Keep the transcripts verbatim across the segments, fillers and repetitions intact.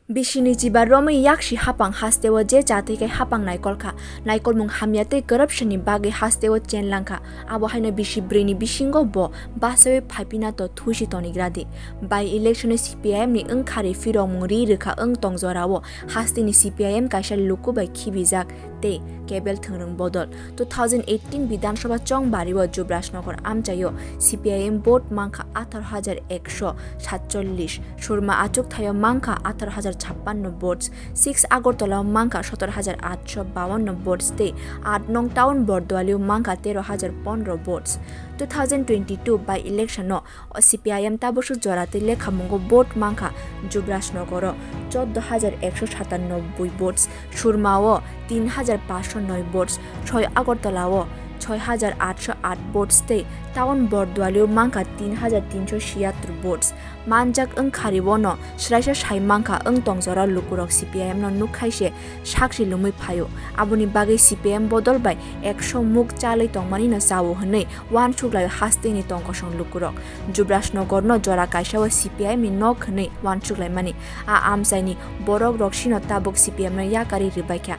Bisi nwichiba romwi yaksi hapang hasteo je chatwi khai hapang naikol kha, naikolmung hamya tei corruption ni bagwi hasteo chen lang kha, abo haino bisi brwi ni bisingo bo basawi phaipina to thuisi tonigra di. By election o C P I M ni wngkhari phirokmung ri rwkha wng tong jorao hasteni C P I M kaisa luku bai khibijak tei kebel thwngrwng bodol. Two thousand eighteen Bidhan Sabha chongbari o Jubrajnagar amchaio C P I M vote mankha atharo hajar ekso satchollish, Surma achuk thaio mankha atharo hajar chappanno votes, six Agartala o mankha sotor hajar atso bawanno votes tei aat nong town Borduali o mankha tero hajar pondro votes. Two thousand twenty-two by election o C P I M tabuk suk jora tei lekhamungo vote mankha Jubrajnagar o choddo hajar ekso satannobboi votes, Surma o tin hajar paanso noi votes, soi Agartala o soi hajar atso aat votes tei town Borduali o mankha tin hajar tinso siyattor votes. Manjak wngkhari bono swraisa sai mankha wng tong jora lukurok C P I M no nukkhai se sakchi lumwi phaio. Aboni bagwi C P I M bodol bai ekso muk chalwi tongmani no chao hwnwi uansuk laio hasteni tongkosong lukurok. Jubrajnagar no jora kaisa o C P I M ni nok hwnwi uansuk laimani. A amchaini borok rok sino tabuk C P I M no yakarwi rwbaikha.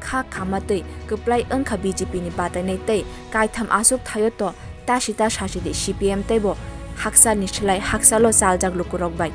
Kha khamatwi kwplai wngkha B J P ni batainai tei kaitham aswk thaio to ta sita sachidi C P M teibo hakchalni slai hakchalo chaljak lukurok bai.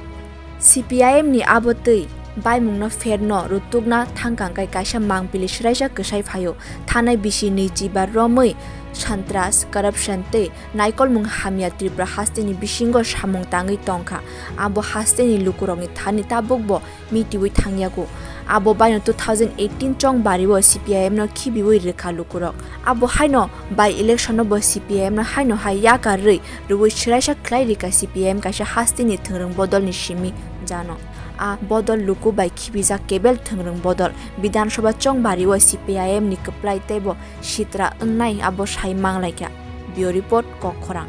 C P I M ni abo twi baimungno pherno rutukna thangkang kai kaisa mangpili swraisa kwsai phaio. Thanai bisi nwichiba romwi santras, corruption tei naikolmung hamya Tripura hasteni bisingo samung tangwi tongkha. Abo hasteni lukurokni thani tabukbo mitiwi thangyaku. Abo baino two thousand eighteen chongbari o C P I M no khibiwi rwkha lukurok. Abo haino by election o bo C P I M no haino hai yakarwi rwui swraisa khlai rika C P I M kaisa hasteni thwngrwng bodolni simi jano. A bodol luku bai khibijak kebel thwngrwng bodol. Bidhan Sabha chongbari o C P I M ni kwplai teibo sitra wngnai abo sai manglaikha. Bureau Report, Kokkhorang.